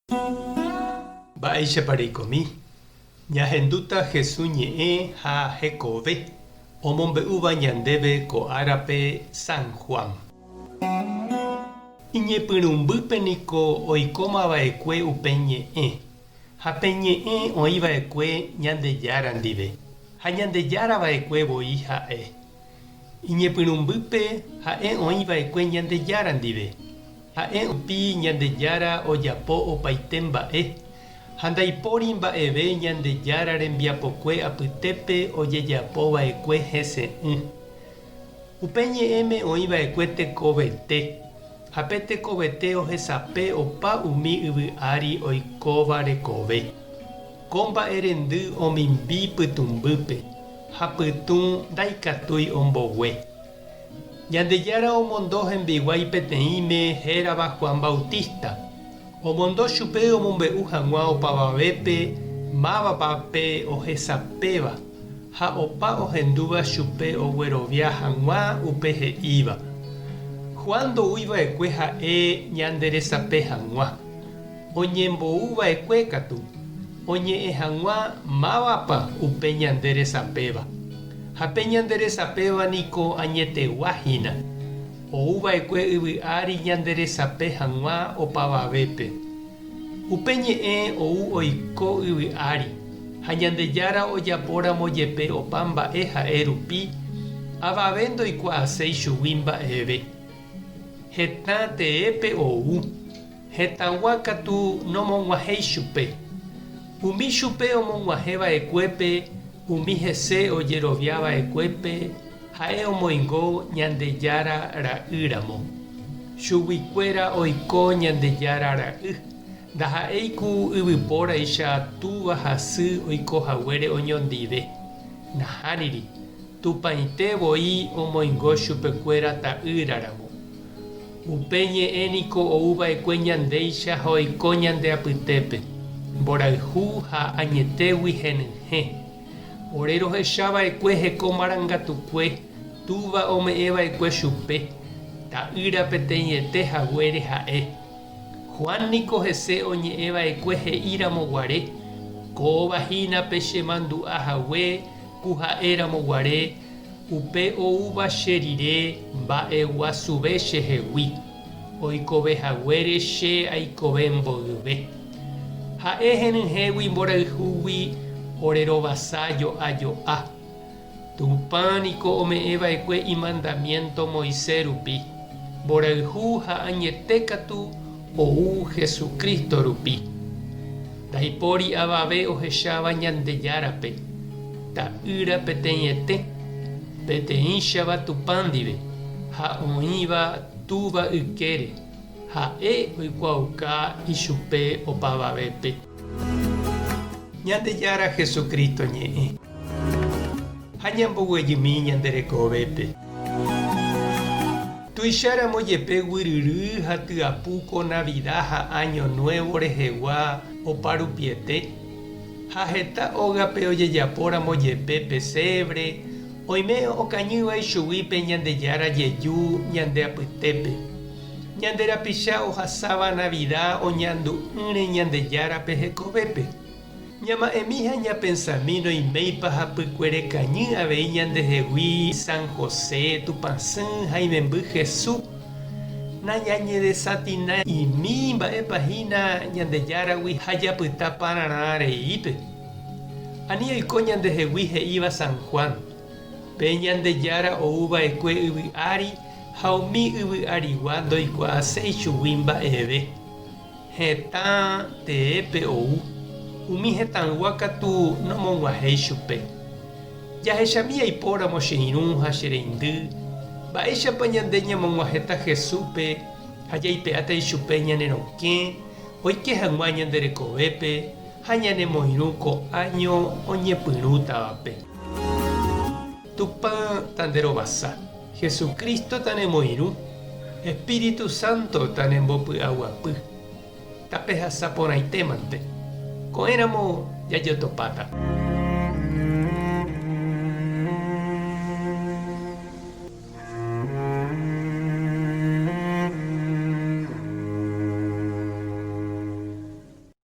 Mba'éichapa reikomi? Ñahendúta Hesu ñe'ẽ ha hekove omombe'úva ñandéve ko árape San Juan. Iñepyrũmbýpe niko oikómava'ekue upe ñe'ẽ, ha pe ñe'ẽ oĩva'ekue Ñandejára ndive, ha Ñandejára va'ekue voi ha'e. Iñepyrũmbýpe ha'e oĩva'ekue Ñandejára ndive. Ha'e rupi Ñandejára ojapo opaite mba'e, ha ndaipóri mba'eve Ñandejára rembiapokue apytépe ojejapo va'ekue hese'ỹ. Upe ñe'ẽme oĩ va'ekue tekovete, ha pe tekovete ohesape opa umi yvy ári oikóva rekove. Ko mba'e rendy omimbi pytũmbýpe, ha pytũ ndaikatúi ombogue. Ñandejára omondo hembiguái peteĩme hérava Juan Bautista. Omondo chupe omombe'u hag̃ua opavavépe mávapa pe ohesapéva ha opa ohendúva chupe oguerovia hag̃ua upe he'íva. Juan ndoúi va'ekue ha'e ñanderesape hag̃ua. Oñembou va'ekue katu, oñe'ẽ hag̃ua mávapa upe ñande resapéva. Ha pe ñande resapéva niko añetegua hína, ou va'ekue yvy ári ñande resape hag̃ua opavavépe. Upe ñe'ẽ ou oiko yvy ári, ha Ñandejára ojapo ramo jepe opa mba'e ha'e rupi, avave ndoikuaaséi chugui mba'eve. Hetã teépe ou. Hetãgua katu nomog̃uahẽi chupe. Umi chupe omog̃uahẽ va'ekuépe, umi hese ojerovia va'ekuépe, ha'e omoingo Ñandejára ra'y ramo. Chuguikuéra oiko Ñandejára ra'y, ndaha'éi ku yvypóraicha túva ha sy oiko haguére oñondive. Nahániri, Tupãite voi omoingo chupekuéra ta'ýra ramo. Upe ñe'ẽ niko ou va'ekue ñandéicha ha oiko ñande apytépe, mborayhu ha añetégui henyhẽ. Ore rohecha va'ekue heko marangatukue, Túva ome'ẽ va'ekue chupe, Ta'ýra peteĩete haguére ha'e. Juan niko hese oñe'ẽ va'ekue he'i ramo guare, Kóva hína pe che mandu'a hague ku ha'e ramo guare, Upe oúva che rire mba'eguasuve chehegui, oikove haguére che aikove mboyve. Ha'e henyhẽgui mborayhúgui ore rovasa jo'a jo'a. Tupã niko ome'ẽ va'ekue imandamiénto Moisés rupi, mborayhu ha añete katu ou Jesucristo rupi. Ndaipóri avave ohecháva Ñandejárape, Ta'ýra peteĩete, peteĩchava Tupã ndive ha oĩva Túva ykére, ha'e oikuaauka ichupe opavavépe. Ñandejára Jesucristo ñe'ẽ. Ha ñamboguejymi ñande rekovépe. Tuicháramo jepe guyryry ha tyapu ko Navida ha Áño Nuévo rehegua oparupiete, ha heta ógape ojejapóramo jepe pesévre, oime okañýva ichugui pe Ñandejára jeju ñande apytépe. Ñande rapicha ohasáva Navida oñandu'ỹre Ñandejárape hekovépe. Ñama'ẽmi ha ñapensami noiméipa hapykuere kañy avei ñandehegui San José, Tupãsy ha imemby Hesu. Nañañedesatina'imi mba'épa hína Ñandejáragui ha japyta pararã reípe. Ani oiko ñandehegui he'íva San Juan, Pe Ñandejára ou va'ekue yvy ári ha umi yvy arigua ndoikuaaséi chugui mba'eve. Hetã teépe ou, umi hetãygua katu nomog̃uahẽi chupe. Jahechami aipóramo che irũ ha che reindy, mba'éichapa ñande ñamog̃uahẽta Jesúspe ha jaipe'áta ichupe ñane rokẽ oike hag̃ua ñande rekovépe ha ñanemoirũ ko áño oñepyrũtavape. Tupã tanderovasa, Jesucristo tanemoirũ, Espíritu Santo tanembopy'aguapy. Tapehasa porãitémante. Ko'ẽramo jajotopáta.